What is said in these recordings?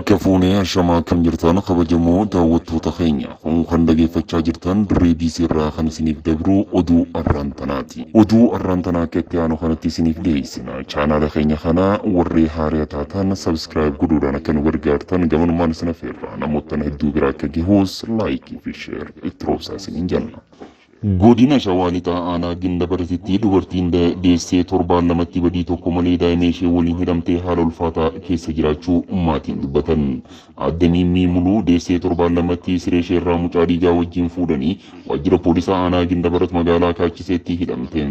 Harka fuunee ashamaa kan jirtan kabajamoo daawwattoota keenya kun kan dhageeffachaa jirtan dirree BC irraa kan isiniif dabru oduu arraan tanaati. Oduu arraan tanaa akka itti aanu kanatti isiniif dhiyeessina. Chaanaala keenya kana warree haaraa taatan subscribe godhuudhaan akka nu gargaartan gamanumaan isin affeerra. Namoota hedduu biraa akka gahus like fi share itti roobsaa isiniin jenna. Godina Shawaa Lixaa aanaa Ginda Baratitti dubartiin deessee torbaan lamatti badii tokko malee daa'ima ishee waliin hidhamtee haala ulfaataa keessa jiraachuu maatiin dubbatan. Aadde Miimmii Muluu deessee torbaan lamatti siree ishee irraa mucaa dhiigaa wajjin fuudhanii waajjira poolisaa aanaa Ginda Barat magaalaa Kaachiseetti hidhamte.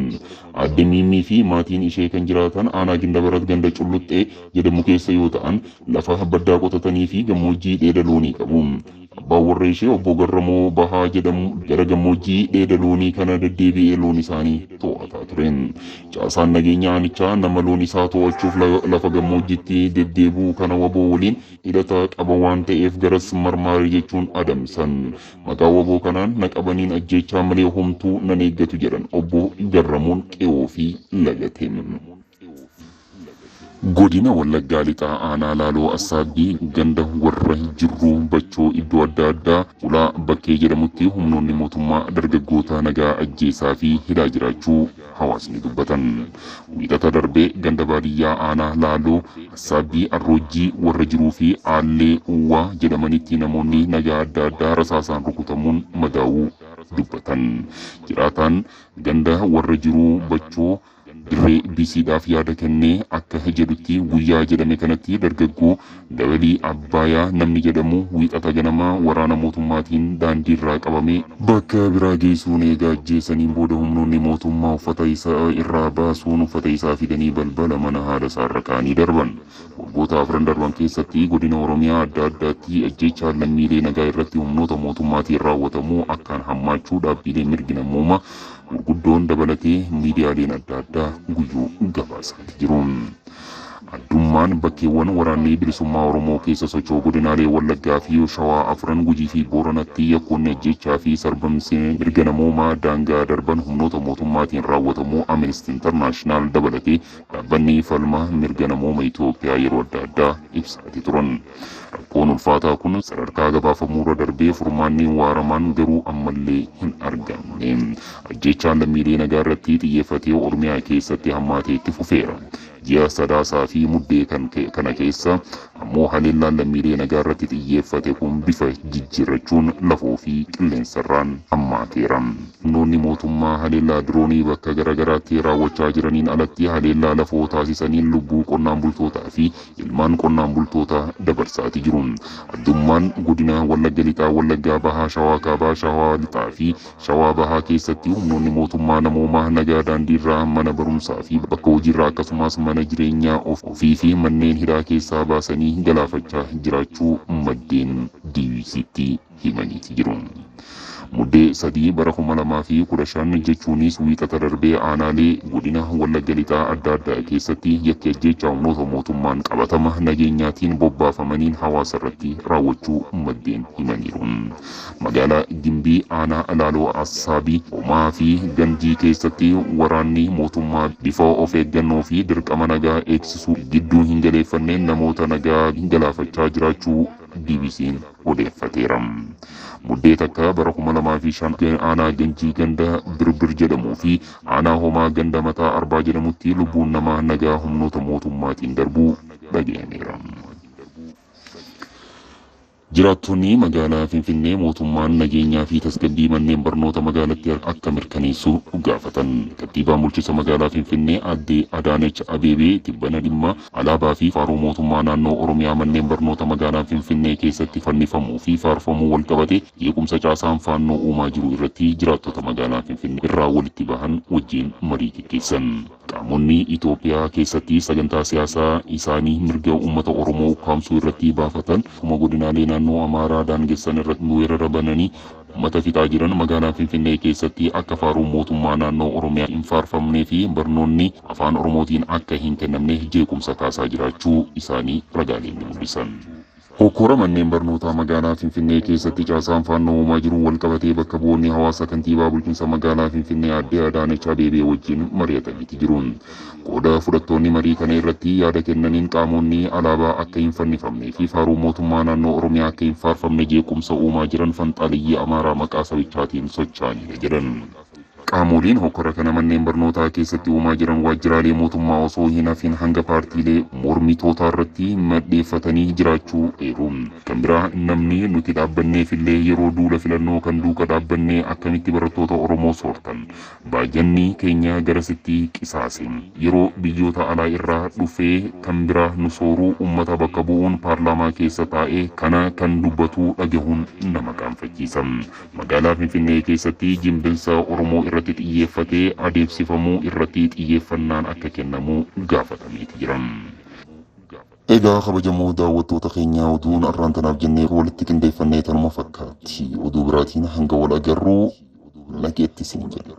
Aadde Miimmii fi maatiin ishee kan jiraatan aanaa Ginda Barat ganda Culluxxee jedhamu keessa yoo ta'an lafa baddaa qotatanii fi gammoojjii dheeda loonii qabu. Abbaan warra ishee obbo Garramoo Bahaa jedhamu gara gammoojjii dheeda loonii kana deddeebi'ee loon isaanii to'ataa ture. Caasaan nageenya aanichaa nama loon isaa to'achuuf lafa gammoojjiitti deddeebi'u kana waboo waliin hidhata qaba waan ta'eef garas marmaarii jechuun adamsan. Maqaa waboo kanaan naqabaniin ajjeechaa malee homtuu nan eeggatu jedhan obbo Garramoon qe'oo fi lagate. Godina Wallaggaa Lixaa aanaa Laaloo Assaabbii ganda warra jirruu Bachoo iddoo adda addaa ulaa bakkee jedhamutti humnoonni mootummaa dargaggoota nagaa ajjeesaa fi hidhaa jiraachuu hawaasni dubbatan. Wiixata darbee ganda baadiyyaa aanaa Laaloo Assaabbii Arroojjii warra jiruu fi Aallee Uwwaa jedhamanitti namoonni nagaa adda addaa rasaasaan rukutamuun madaa'uu dubbatan. Jiraataan ganda warra jiruu Bachoo dirree BCdhaaf yaada kennee akka jedhutti guyyaa jedhame kanatti dargaggoo Dabalii Abbaayaa namni jedhamu wiixata ganamaa waraana mootummaatiin daandii irraa qabamee bakka biraa geessuun eegaa ajjeesaniin booda humnoonni mootummaa uffata isaa irraa baasuun uffata isaa fidanii balbala mana haadha isaa irra kaa'anii darban. Waggoota afran darban keessatti godina Oromiyaa adda addaatti ajjeechaan lammiilee nagaa irratti humnoota mootummaatiin raawwatamu akkaan hammaachuu dhaabbilee mirgi namoomaa gurguddoon dabalatee miidiyaaleen adda addaa guyyuu gabaasaatti jiru. Addummaan bakkeewwan waraanni bilisummaa Oromoo keessa socho'u godinaalee Wallaggaa fi Shawaa afran Gujii fi Booranatti yakkoonni ajjeechaa fi sarbamsi mirga namoomaa daangaa darban humnoota mootummaatiin raawwatamu Amnesty International dabalatee dhaabbanni falma mirga namooma Itoophiyaa yeroo adda addaa ibsaati turan. Rakkoon ulfaataa kun sadarkaa gabaafamuurra darbee furmaanni waaramaan garuu ammallee hin argamne. Ajjeechaan lammiilee nagaa irratti xiyyeeffatee Oromiyaa keessatti hammaatee itti fufeera. Ji'a sadaasaa fi muddee kana keessa ammoo haleellaan lammiilee nagaa irratti xiyyeeffate kun bifa jijjiirrachuun lafoo fi qilleensarraan hammaateera. Humnoonni mootummaa haleellaa diroonii bakka garaagaraatti raawwachaa jiraniin alatti haleellaa lafoo taasisaniin lubbuu qonnaan bultootaa fi ilmaan qonnaan bultootaa dabarsaati jiru. Addummaan godina Wallagga Lixaa, Wallaggaa Bahaa, Shawaa Kaabaa, Shawaa Lixaa fi Shawaa Bahaa keessatti humnoonni mootummaa namoomaa nagaa daandiirraa mana barumsaa fi bakka hojiirraa akkasumas mana jireenyaa ofii fi manneen hidhaa keessaa baasanii galaafachaa jiraachuu maddeen DBCtti himaniiti jiru. Muddee 3 bara 2015 jechuunis wiixata darbee aanaalee godina Wallagga Lixaa adda addaa keessatti yakki ajjeechaa humnoota mootummaan qabatama nageenyaatiin bobbaafamaniin hawaasa irratti raawwachuu maddeen himaniiru. Magaalaa Gimbii aanaa Laaloo Assaabii Homaa fi Ganjii keessatti waraanni mootummaa bifa of eeggannoo fi dirqama nagaa eegsisuu gidduu hin galeeffanneen namoota nagaa galaafachaa jiraachuu BBC'n odeeffateera. Muddee takka bara 2005 aanaa Ganjii ganda Birbir jedhamuu fi aanaa Homaa ganda Mataa Arbaa jedhamutti lubbuun namaa nagaa humnoota mootummaatiin darbuu dhaga'ameera. Jiraattonni magaalaa Finfinnee mootummaan nageenyaa fi tasgabbii manneen barnoota magaalattii akka mirkaneessu gaafatan. Kantiibaan bulchiinsa magaalaa Finfinnee aadde Adaanech Abeebee tibbana dhimma alaabaa fi faaruu mootummaa naannoo Oromiyaa manneen barnoota magaalaa Finfinnee keessatti fannifamuu fi faarfamuu wal qabate jeequmsa caasaan faannoo uumaa jiru irratti jiraattota magaalaa Finfinnee irraa walitti bahan wajjin marii geggeessan. Qaamonni Itoophiyaa keessatti sagantaa siyaasaa isaanii mirga uummata Oromoo ukkaamsuu irratti baafatan akkuma godinaalee naannoo Amaaraa daangessan irratti weerara bananii uummata fixaa jiran magaalaa Finfinnee keessatti akka faaruun mootummaa naannoo Oromiyaa hin faarfamnee fi barnoonni afaan Oromootiin akka hin kennamne jeequmsa kaasaa jiraachuu isaanii ragaaleen ni mul'isan. Hokkora manneen barnootaa magaalaa Finfinnee keessatti caasaan faannoo uumaa jiruun walqabatee bakka bu'oonni hawaasaa kantiibaa bulchiinsa magaalaa Finfinnee aadde Adaanech Abeebee wajjin mari'ataniiti jiru. Qooda fudhattoonni marii kana irratti yaada kennaniin qaamonni alaabaa akka hin fannifamnee fi faaruu mootummaa naannoo Oromiyaa akka hin faarfamne jeequmsa uumaa jiran fanxaaliyyii Amaaraa maqaa sabichaatiin socho'anidha jedhan. Qaamoleen hokkora kana manneen barnootaa keessatti uumaa jiran waajjiraalee mootummaa osoo hin hafin hanga paartiilee mormitootaa irratti maddeeffatanii jiraachuu eeru. Kan biraa namni nuti dhaabbanneefillee yeroo duula filannoo kan duuka dhaabbannee akkamitti barattoota Oromoo soortan. Baay'inni keenya garasitti qisaase. Yeroo biyyoota alaa irraa dhufee kan biraa nu sooruu uummata bakka bu'uun paarlaamaa keessa taa'ee kana kan dubbatu dhagahuun nama qaanfachiisa. Magaalaa Finfinnee keessatti jimbinsa Oromoo irratti xiyyeeffatee adeemsifamuu irratti xiyyeeffannaan akka kennamu gaafatameeti jira. Egaa kabajamoo daawwattoota keenyaa, oduun arraan tanaaf jennee walitti qindeeffannee tanuma fakkaatti. Oduu biraatiin hanga wal agarruu nageetti isin jenna.